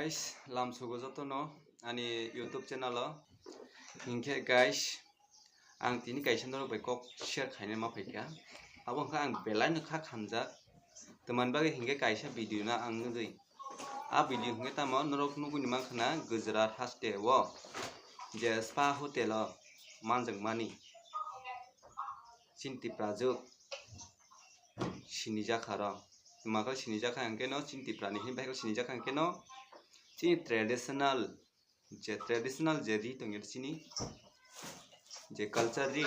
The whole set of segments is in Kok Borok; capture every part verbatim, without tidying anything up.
Guys, lamsogo jotono ani YouTube channel o. Hinkhe guys, ang tini kaisa norok bai kok share khaina ma phaikha. Abo wngkha ang belai no kha khamjak. Tamani bagwi hinkhe kaisa video no ang nugwi. A video hinkhe tamo norok nugwi ni mankha na Gujarat haste o je spa hotel o manjakmani. Chini Tiprajwk sinijakha rok. Tma khe sinijakha hwnkhe no chini Tiprani hwnwi bahai khe sinijakha hwnkhe no chini traditional je traditional je ri tongya chini je culture ri,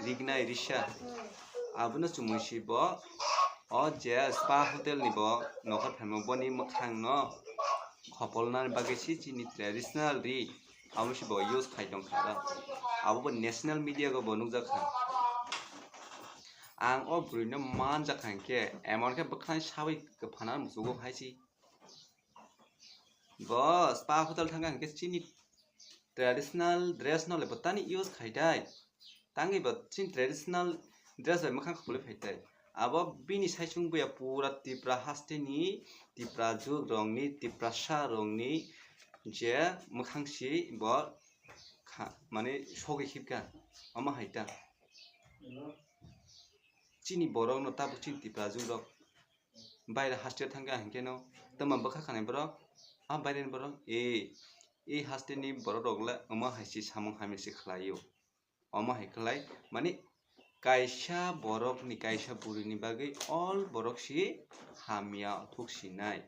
rignai risa abono chumui si bo o je spa hotel ni bo nokha phaima boni mwkhang no khopolna bagwi si chini traditional ri abo si bo use khai tongkha aro abo bo national media go bo nukjakha. Ang o bwrwino manjakha hinkhe emon khe bwkhani sawi kwphana muchugo hai si. Bo spa hotel thangkha hinkhe chini traditional dress no le bo tani use khai dai. Tangwi bo chini traditional dress bai mwkhang khupulwi phai tai. Abo bini saichung buya pura Tipra hasteni, Tiprajwk rokni, Tiprasa rokni je mwkhang si bo kha, mane sogwi khipkha. Omo hai ta. Chini borok no tabuk chini Tiprajwk rok baire haste thangkha hinkhe no tamo bwkha khanai borok, a baire ni borok e, e hasteni borok rok le omo hai se samung hamya se khlaio. Omo hai khlai mani kaisa borok ni kaisa bwrwi ni bagwi all borok si hamya thuk sinai.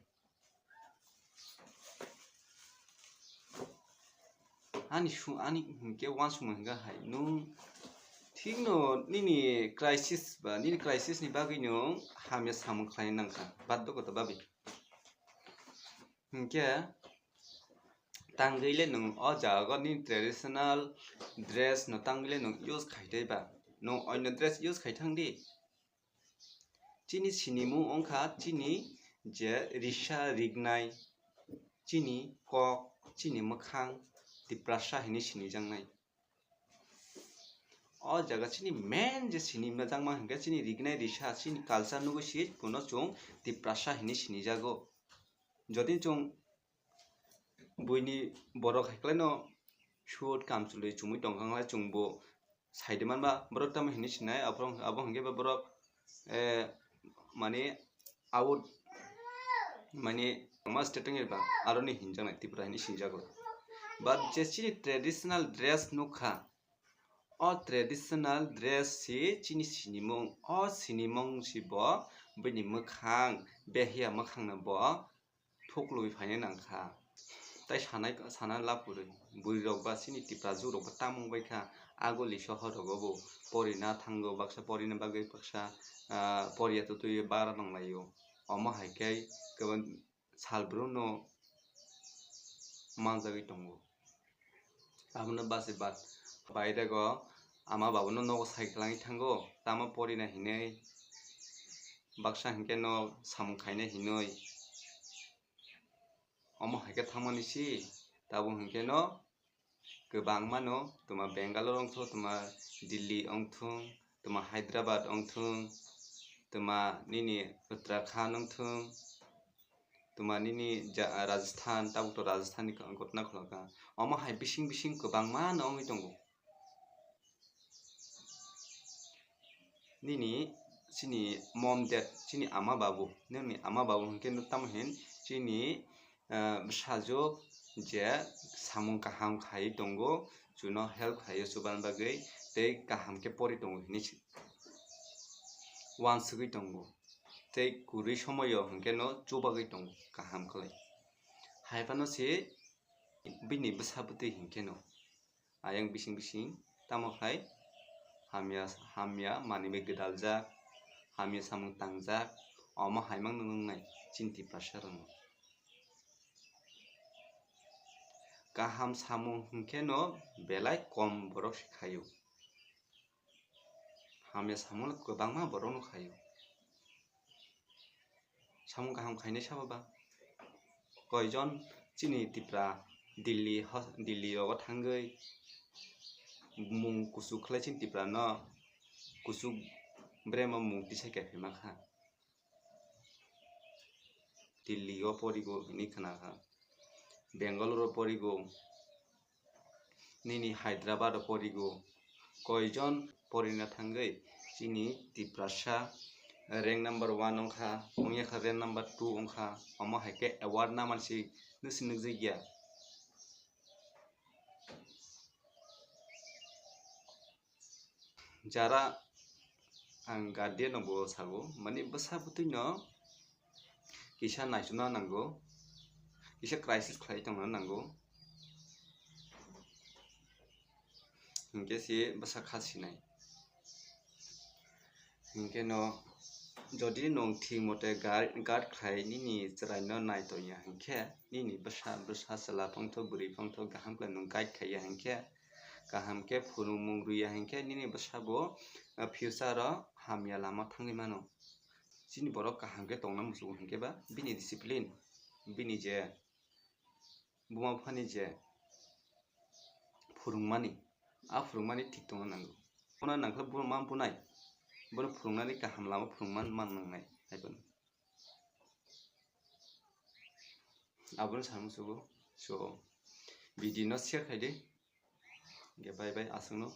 Ani su-, ani hinkhe uansukmung hinkhe hai nwng thikno nini crisis ba nini crisis ni bagwi nwng hamya samung khlai nangkha, baddo kota babi. Hinkhe tangwi le nwng o jaga ni traditional dress no tangwi le nwng use khai tei ba, nwng onyo dress use khai thang di. Chini sinimung wngkha chini je risa rignai, chini kok, chini mwkhang, Tiprasa hinwi sinijaknai. O jaga chini main je sinijakma hinkhe chini rignai risa, chini culture nugwi si bono chwng Tiprasa hinwi sinijago. Jodi chwng buini borok hai khlaino suit kamchwlwi chumui tongkha wngkha chwngbo saide manba borok tamo hinwi sinai, aphuru abo hinkhe ba borok, eh, mane out, mane ma state wngya ba aroni hinjaknai Tripura hinwi sinjago. But je chini traditional dress nukha, o traditional dress si chini sinimung, o sinimung si bo bini mwkhang, behiya mwkhangno bo thuklwi phaina nangkha. Tai sanai, sana lab kwrwi. Bwrwirok ba chini Tiprajwk rok bo tamung baikha. Aguli sohor rogo bo porina thango, baksa porina bagwi baksa, ah, poriya twtwi bara nanglaio. Omo hai khe kwbang sal brum no manjagwi tongo. Abono basi bat bairego ama babuno nogo sai kwlangwi thango, tamo porina hinwi, baksa hinkhe no samung khaina hinwi. Omo hai khe thangmani si, tabuk hinkhe no kwbangma no, twma Bangalore wngthung, twma Delhi wngthung, twma Hyderabad wngthung, twma nini Uttarakhand wngthung, twma nini ja-, Rajasthan, tabuk to Rajasthan ni ghotna khulokha. Omo hai bising bising kwbangma no wngwi tongo. Nini chini mom dad, chini ama babu, nini ama babu hinkhe no tamo hin chini, ah, bwsajwk je samung kaham khai tongo, chuno help khaio chuban bagwi tei kaham khe pori tongo hinwi uansugwi tongo. Tei kwrwi somoio hinkhe no chubagwi tongo kaham khlai. Hai phano se bini bwsa bwtwi hinkhe no ayang bising bising tamo khlai hamya, hamya manwi bai gwdaljak, hamya samung tangjak, omo hai mangno nungnai chini Tiprasa rokno. Kaham samung hinkhe no belai kom borok se khaio. Hamya samung no kwbangma borok no khaio. Samung kaham khainai sabo ba. Koijon chini Tipra Delhi hos-, Delhi rogo thangwi mung kuchuk khlai chini Tipra no kuchuk bremo mung tisai kaiphai mankha. Delhi o porigo hinwi khnakha. Bangalore o porigo, nini Hyderabad o porigo, koijon porina thangwi chini Tiprasa rank number one wngkha, wngya kha rank number two wngkha, omo hai khe award na mansi nwsi nukjakya. Jara ang guardian no bo sago, mani bwsa bwtwi no kisa naichomna nango, kisa crisis khlai tongna nango, hinkhe se bwsa kha sinai. Hinkhe no jodi nwng thik mote guard, guard khlai nini chwraino nai tongya hinkhe, nini bwsa, bwsa chwla phangtho, bwrwi phangtho kaham khe nwng guide khaiya hinkhe, kaham khe phunukmung rwya hinkhe nini bwsabo, ah, future o hamya lama thangwi mano. Chini borok kaham khe tongna muchungo hinkhe ba bini discipline, bini je buma buphani je phwrwngmani, a phwrwngmani thik tongna nango. Bono nangkhe buma bunai, bono phwrwngnani kaham lama phwrwngma man nangnai hai bono. Abono sana muchungo. So, video no share khai di. Hinkhe bye bye, aswkno